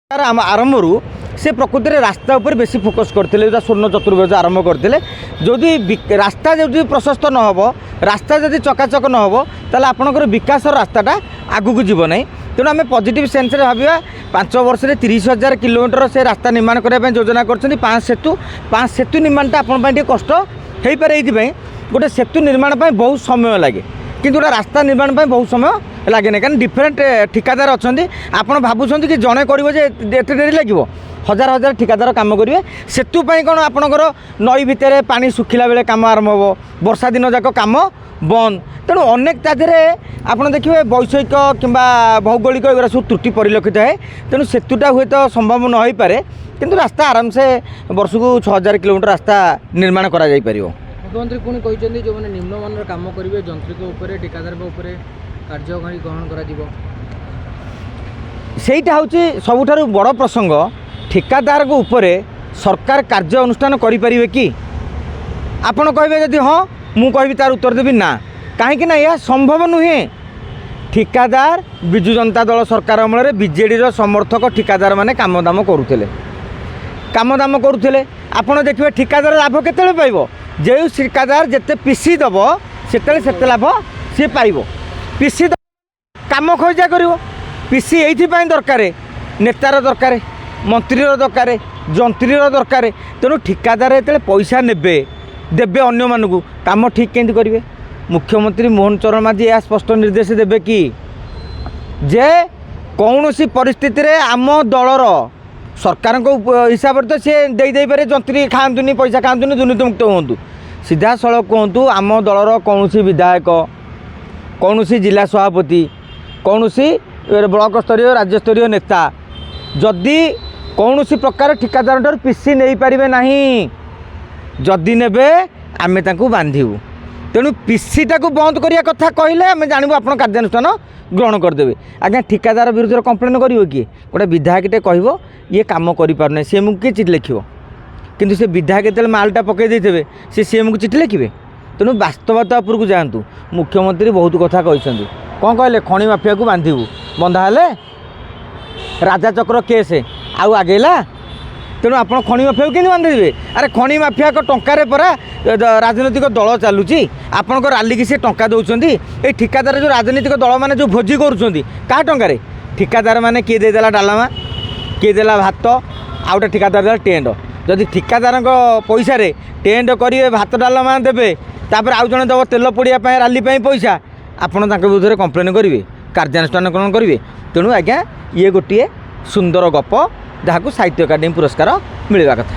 ଆମ ଆରମ୍ଭରୁ ସେ ପ୍ରକୃତରେ ରାସ୍ତା ଉପରେ ବେଶୀ ଫୋକସ୍ କରିଥିଲେ। ଯେଉଁଟା ସ୍ୱର୍ଣ୍ଣ ଚତୁର୍ଭୁଜ ଆରମ୍ଭ କରିଥିଲେ। ଯଦି ରାସ୍ତା ଯଦି ପ୍ରଶସ୍ତ ନ ହେବ, ରାସ୍ତା ଯଦି ଚକାଚକ ନ ହେବ, ତାହେଲେ ଆପଣଙ୍କର ବିକାଶର ରାସ୍ତାଟା ଆଗକୁ ଯିବ ନାହିଁ। ତେଣୁ ଆମେ ପଜିଟିଭ୍ ସେନ୍ସରେ ଭାବିବା। 5 ବର୍ଷରେ 30,000 କିଲୋମିଟର ସେ ରାସ୍ତା ନିର୍ମାଣ କରିବା ପାଇଁ ଯୋଜନା କରିଛନ୍ତି। ପାଞ୍ଚ ସେତୁ, ପାଞ୍ଚ ସେତୁ ନିର୍ମାଣଟା ଆପଣଙ୍କ ପାଇଁ ଟିକେ କଷ୍ଟ ହେଇପାରେ। ଏଇଥିପାଇଁ, ଗୋଟେ ସେତୁ ନିର୍ମାଣ ପାଇଁ ବହୁତ ସମୟ ଲାଗେ, କିନ୍ତୁ ଗୋଟେ ରାସ୍ତା ନିର୍ମାଣ ପାଇଁ ବହୁତ ସମୟ ଲାଗେନି, କାରଣ ଡିଫରେଣ୍ଟ ଠିକାଦାର ଅଛନ୍ତି। ଆପଣ ଭାବୁଛନ୍ତି କି ଜଣେ କରିବ ଯେ ଏତେ ଡେରି ଲାଗିବ? ହଜାର ହଜାର ଠିକାଦାର କାମ କରିବେ। ସେତୁ ପାଇଁ କ'ଣ ଆପଣଙ୍କର ନଈ ଭିତରେ ପାଣି ଶୁଖିଲା ବେଳେ କାମ ଆରମ୍ଭ ହେବ, ବର୍ଷା ଦିନ ଯାକ କାମ ବନ୍ଦ। ତେଣୁ ଅନେକ ତା ଦେହରେ ଆପଣ ଦେଖିବେ ବୈଷୟିକ କିମ୍ବା ଭୌଗୋଳିକ ଏଗୁଡ଼ା ସବୁ ତ୍ରୁଟି ପରିଲକ୍ଷିତ ହୁଏ। ତେଣୁ ସେତୁଟା ହୁଏତ ସମ୍ଭବ ନ ହୋଇପାରେ, କିନ୍ତୁ ରାସ୍ତା ଆରାମସେ ବର୍ଷକୁ 6000 କିଲୋମିଟର ରାସ୍ତା ନିର୍ମାଣ କରାଯାଇପାରିବ। ମୁଖ୍ୟମନ୍ତ୍ରୀ ପୁଣି କହିଛନ୍ତି, ଯେଉଁମାନେ ନିମ୍ନମାନର କାମ କରିବେ, ଯନ୍ତ୍ରୀଙ୍କ ଉପରେ, ଠିକାଦାରଙ୍କ ଉପରେ କାର୍ଯ୍ୟକାରୀ ଗ୍ରହଣ କରାଯିବ। ସେଇଟା ହେଉଛି ସବୁଠାରୁ ବଡ଼ ପ୍ରସଙ୍ଗ। ଠିକାଦାରଙ୍କ ଉପରେ ସରକାର କାର୍ଯ୍ୟ ଅନୁଷ୍ଠାନ କରିପାରିବେ କି? ଆପଣ କହିବେ ଯଦି ହଁ, ମୁଁ କହିବି, ତାର ଉତ୍ତର ଦେବି ନା। କାହିଁକି ନା ଏହା ସମ୍ଭବ ନୁହେଁ। ଠିକାଦାର ବିଜୁ ଜନତା ଦଳ ସରକାର ଅମଳରେ ବିଜେଡ଼ିର ସମର୍ଥକ ଠିକାଦାରମାନେ କାମ ଦାମ କରୁଥିଲେ, କାମ ଦାମ କରୁଥିଲେ। ଆପଣ ଦେଖିବେ, ଠିକାଦାର ଲାଭ କେତେବେଳେ ପାଇବ? ଯେଉଁ ଠିକାଦାର ଯେତେ ପିସି ଦେବ, ସେତେବେଳେ ସେତେ ଲାଭ ସିଏ ପାଇବ। ପିସି କାମ ଖଇଜା କରିବ। ପିସି ଏଇଥିପାଇଁ ଦରକାର, ନେତାର ଦରକାର, ମନ୍ତ୍ରୀର ଦରକାର, ଯନ୍ତ୍ରୀର ଦରକାର। ତେଣୁ ଠିକାଦାର ଯେତେବେଳେ ପଇସା ନେବେ ଦେବେ ଅନ୍ୟମାନଙ୍କୁ, କାମ ଠିକ୍ କେମିତି କରିବେ? ମୁଖ୍ୟମନ୍ତ୍ରୀ ମୋହନ ଚରଣ ମାଝୀ ଏହା ସ୍ପଷ୍ଟ ନିର୍ଦ୍ଦେଶ ଦେବେ କି ଯେ କୌଣସି ପରିସ୍ଥିତିରେ ଆମ ଦଳର ସରକାରଙ୍କ ହିସାବରେ ତ ସିଏ ଦେଇ ଦେଇପାରେ, ଯନ୍ତ୍ରୀ ଖାଆନ୍ତୁନି, ପଇସା ଖାଆନ୍ତୁନି, ଦୁର୍ନୀତିମୁକ୍ତ ହୁଅନ୍ତୁ। ସିଧାସଳଖ କୁହନ୍ତୁ, ଆମ ଦଳର କୌଣସି ବିଧାୟକ, କୌଣସି ଜିଲ୍ଲା ସଭାପତି, କୌଣସି ବ୍ଲକ ସ୍ତରୀୟ, ରାଜ୍ୟସ୍ତରୀୟ ନେତା ଯଦି କୌଣସି ପ୍ରକାର ଠିକାଦାରଙ୍କଠାରୁ ପିସି ନେଇପାରିବେ ନାହିଁ। ଯଦି ନେବେ, ଆମେ ତାଙ୍କୁ ବାନ୍ଧିବୁ। ତେଣୁ ପିସିଟାକୁ ବନ୍ଦ କରିବା କଥା କହିଲେ ଆମେ ଜାଣିବୁ ଆପଣ କାର୍ଯ୍ୟାନୁଷ୍ଠାନ ଗ୍ରହଣ କରିଦେବେ। ଆଜ୍ଞା, ଠିକାଦାର ବିରୁଦ୍ଧରେ କମ୍ପ୍ଲେନ୍ କରିବ କିଏ? ଗୋଟେ ବିଧାୟକଟେ କହିବ, ଇଏ କାମ କରିପାରୁନାହିଁ, ସିଏମ୍କୁ କିଏ ଚିଠି ଲେଖିବ? କିନ୍ତୁ ସେ ବିଧାୟକ ଯେତେବେଳେ ମାଲଟା ପକାଇ ଦେଇଥିବେ, ସେ ସିଏମ୍କୁ ଚିଠି ଲେଖିବେ। ତେଣୁ ବାସ୍ତବତା ଉପରକୁ ଯାଆନ୍ତୁ। ମୁଖ୍ୟମନ୍ତ୍ରୀ ବହୁତ କଥା କହିଛନ୍ତି। କ'ଣ କହିଲେ? ଖଣି ମାଫିଆକୁ ବାନ୍ଧିବୁ। ବନ୍ଧା ହେଲେ? ରାଜାଚକ୍ର କେସ୍ ଆଉ ଆଗେଇଲା? ତେଣୁ ଆପଣ ଖଣି ମାଫିଆକୁ କେମିତି ବାନ୍ଧିଦେବେ? ଆରେ, ଖଣି ମାଫିଆଙ୍କ ଟଙ୍କାରେ ପରା ରାଜନୈତିକ ଦଳ ଚାଲୁଛି। ଆପଣଙ୍କ ରାଲିକି ସେ ଟଙ୍କା ଦେଉଛନ୍ତି। ଏଇ ଠିକାଦାର ଯେଉଁ ରାଜନୈତିକ ଦଳମାନେ ଯେଉଁ ଭୋଜି କରୁଛନ୍ତି, କାହା ଟଙ୍କାରେ? ଠିକାଦାର ମାନେ କିଏ ଦେଇଦେଲା ଡାଲମା, କିଏ ଦେଲା ଭାତ, ଆଉ ଗୋଟେ ଠିକାଦାର ଦେଲା ଟେଣ୍ଟ। ଯଦି ଠିକାଦାରଙ୍କ ପଇସାରେ ଟେଣ୍ଟ କରିବେ, ଭାତ ଡାଲମା ଦେବେ, ତାପରେ ଆଉ ଜଣେ ଦେବ ତେଲ ପୋଡ଼ିବା ପାଇଁ, ରାଲି ପାଇଁ ପଇସା, ଆପଣ ତାଙ୍କ ବିରୁଦ୍ଧରେ କମ୍ପ୍ଲେନ୍ କରିବେ, କାର୍ଯ୍ୟାନୁଷ୍ଠାନ ଗ୍ରହଣ କରିବେ? ତେଣୁ ଆଜ୍ଞା, ଇଏ ଗୋଟିଏ ସୁନ୍ଦର ଗପ, ଯାହାକୁ ସାହିତ୍ୟ ଏକାଡେମୀ ପୁରସ୍କାର ମିଳିବା କଥା।